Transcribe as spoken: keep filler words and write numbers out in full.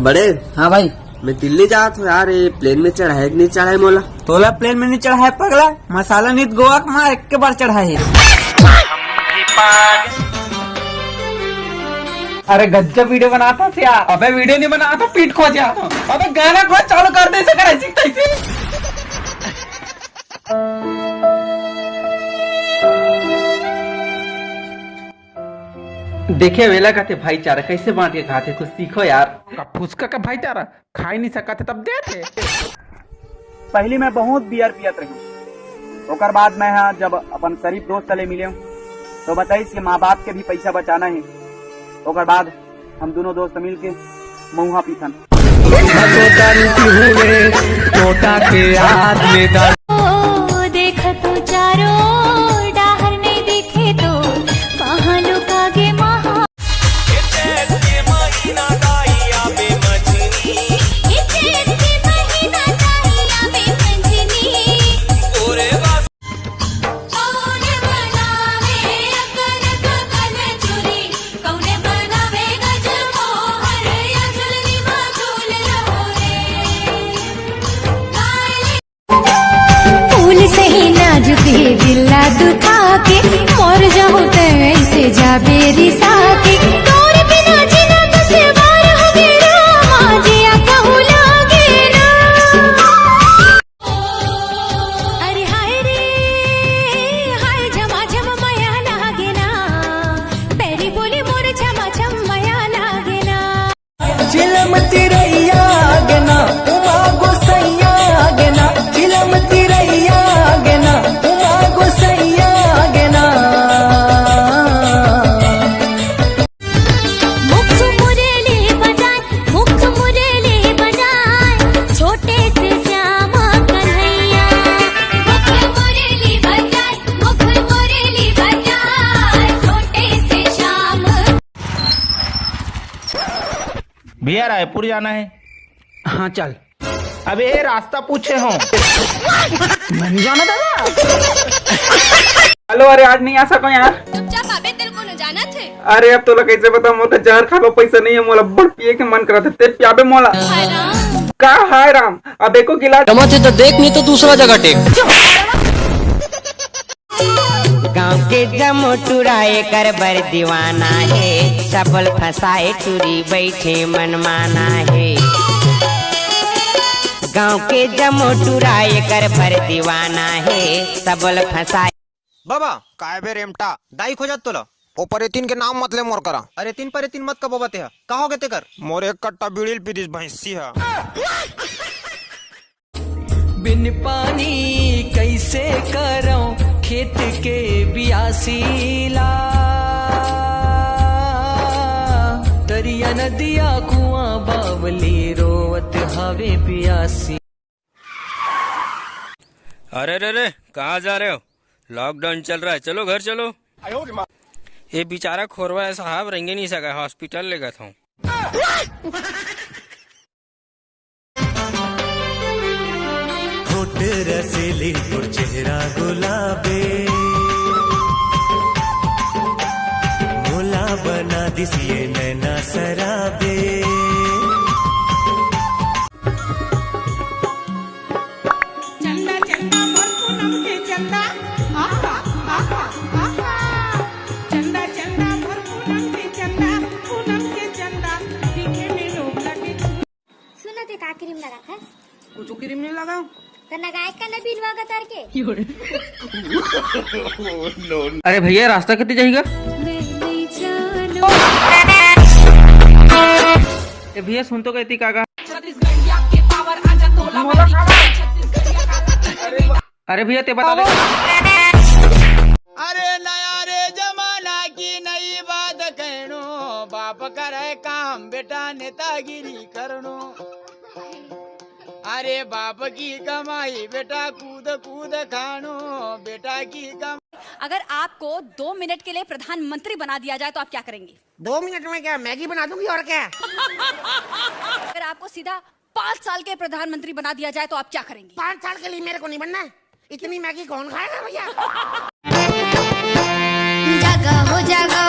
बड़े, हाँ भाई। मैं दिल्ली जात हूँ यार, ये प्लेन में चढ़ाए कि नहीं चढ़ाए मोला? तोला प्लेन में नहीं चढ़ाए पगला, मसाला नित गोवा के मार एक के बार चढ़ाए। अरे गजब वीडियो बनाता था यार। अबे वीडियो नहीं बनाता, पीठ खोज जाता। अबे गाना खोज चालू कर दे, इसे कर ऐसी तैसी। देखे वेला कहते भाईचारा कैसे बांट के खाते, कुछ सीखो यार। का फुचका का भाईचारा, खाई नहीं सकत हे तब देत हे। पहली मैं बहुत बियर पियत रही, ओकर बाद मैं हा जब अपन शरीफ दोस्त ले मिले हूँ, तो बताइस कि माँ बाप के भी पैसा बचाना है। ओकर बाद हम दोनों दोस्त मिल के महुआ पीथन। ओ, देख तू चारों डाहर नहीं दिखे तो कहाँ लुका गे महा। फूल सही नाजुक हे बिल्ला दुखा के, मर जाहूं तैं ऐसे जाबे रिसा के। तोर बिना जीना दुश्वार होगे रामा, जिया कहूं लागे ना। अरे हाय रे, हाय झमाझम मया लागे ना, पैरी बोली मोर झमाझम मया लागे ना। चिलम तिरैया आगे ना, उमा गोसैया आगे ना, चिलम तिरैया आगे ना, उमा गोसैया आगे ना। मुख मुरली बजाए, मुख मुरली बजाए, छोटे से श्यामा कन्हैया। मुख मुरली बजाए, मुख मुरली बजाए, छोटे से श्याम। भैया, रायपुर जाना है। हाँ, चल। अबे, ये रास्ता पूछे हो। मैं नहीं जाना दादा। हेलो, अरे, आज नहीं आ सको यार। चुपचाप आबे, तेरे को न जाना थे। अरे, अब तोला कैसे बताओ, मोर तो जहर खाबो पैसा नहीं है, मोला बड़ पिए के मन करत हे, ते पियाबे मोला। हाय राम। का हाय राम? अब एको गिलास। समझ तो देख, नहीं तो दूसरा जगह टेक। गांव के जम्मो टूरा एकर बर दीवाना हे, सबल फसाए टूरी बैठे मनमाना हे। गांव के जम्मो टूरा एकर बर दीवाना हे, सबल फसाए। बाबा, काय बे रेमटा, दाई खोजत तोला। ओ परेतिन के नाम मत ले मोर करा। अरे तीन परेतिन मत कबो बते ह। का होगे तेकर? मोर एक कट्टा बीड़ी ल पी दिस भैंसी ह। बिन पानी कैसे करौं खेत के बियासी ला। तरिया नदिया कुआं बावली रोवत हवे पियासी। अरे रे रे, कहाँ जा रहे हो? लॉकडाउन चल रहा है, चलो घर चलो। ये बेचारा खोरवा है साहब, रेंगे नहीं सका, हॉस्पिटल लेगत हूँ। होठ रसीली तोर चेहरा गुलाबी, मोला बना दिस ये नैना शराबी। चंदा चंदा भर पूनम के चंदा, आहा, आहा, आहा। चंदा चंदा भर पूनम के चंदा, पूनम के चंदा, दिखे में लोग लगे। सुन ना, ते का क्रीम लगात हस? कुछ क्रीम नहीं लगाओ। त नगायक का न बिनवा का तर के। अरे भैया, रास्ता कति जाएगा? ए भैया, सुन तो कहती का का। अरे भैया, ते बता दे। अरे नया रे जमाना की नई बात कहणो, बाप करे काम बेटा नेतागिरी करणो। अरे बाप की कमाई बेटा कूद कूद खाणो, बेटा की कम। अगर आपको दो मिनट के लिए प्रधानमंत्री बना दिया जाए तो आप क्या करेंगे? दो मिनट में क्या मैगी बना दूंगी और क्या? अगर आपको सीधा पाँच साल के प्रधानमंत्री बना दिया जाए तो आप क्या करेंगे? पाँच साल के लिए मेरे को नहीं बनना है, इतनी मैगी कौन खाएगा भैया? जागा हो जागा,